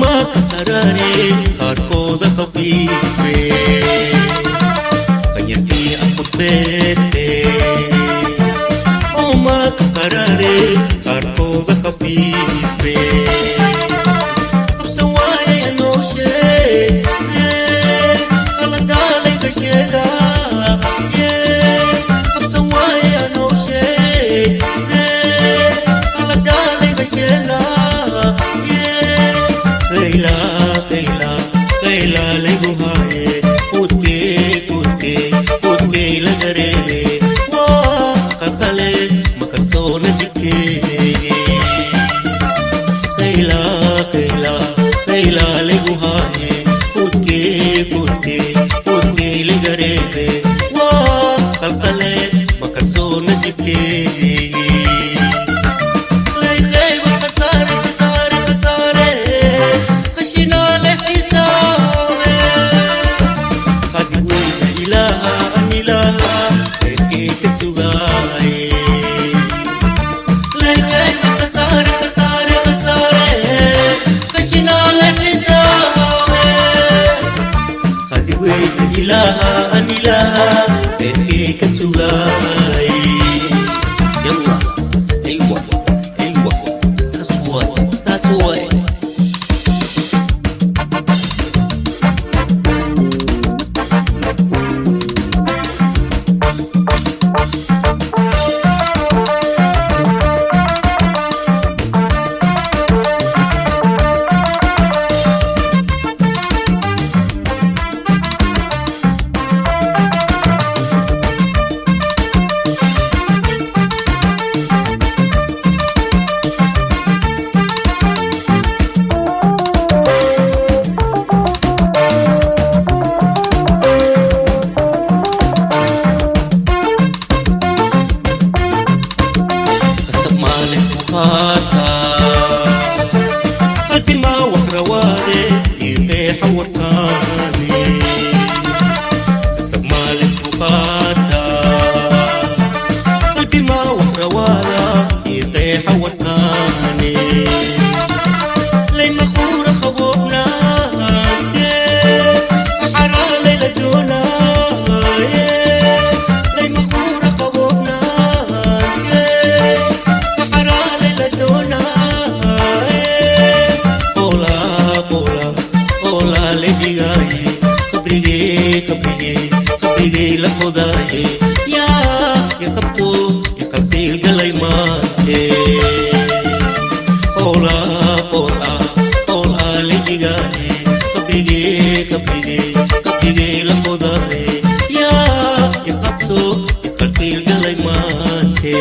Omaaka qaraare qaarkooda khafiife qanyarkii aqudbeeste. Omaaka qaraare qaarkooda khafiife qabsan waaye nooshe qaladaalayga sheega qabsan waaye nooshe qaladaalayga sheega. Qayla qayla qayla laygu haaye quudkee quudkee quudkee laga reebe waa qalqale makasoona jidkeeye. Qayla qayla qayla laygu haaye quudkee quudkee quudkee laga reebe waa qalqale makasoona jidkeeye. Yalla, aywa, aywa, saas waay, saas waay. Qasab maalis ku qaataa qalbi maa wax rawaade ii qeexa warkaani. Qasab maalis ku qaataa qalbi maa wax rawaada ii qeexa warkaani. Layma quura qaboobnaante qaxaraa layla doonaaye. Layma quura qaboobnaante qaxaraa layla doonaaye. Qola qola qola laydhigaaye qabrigee qabrigee qabrigee la qodaaye yaa iqabto iqalqiil galay maante. Qola qola qola laydhigaaye qabrigee qabrigee qabrigee la qodaaye yaa iqabto iqalqiil galay maante.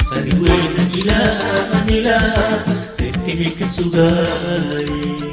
Qadiweyna ilaaha an ilaaha qeyrkay ka sugaay.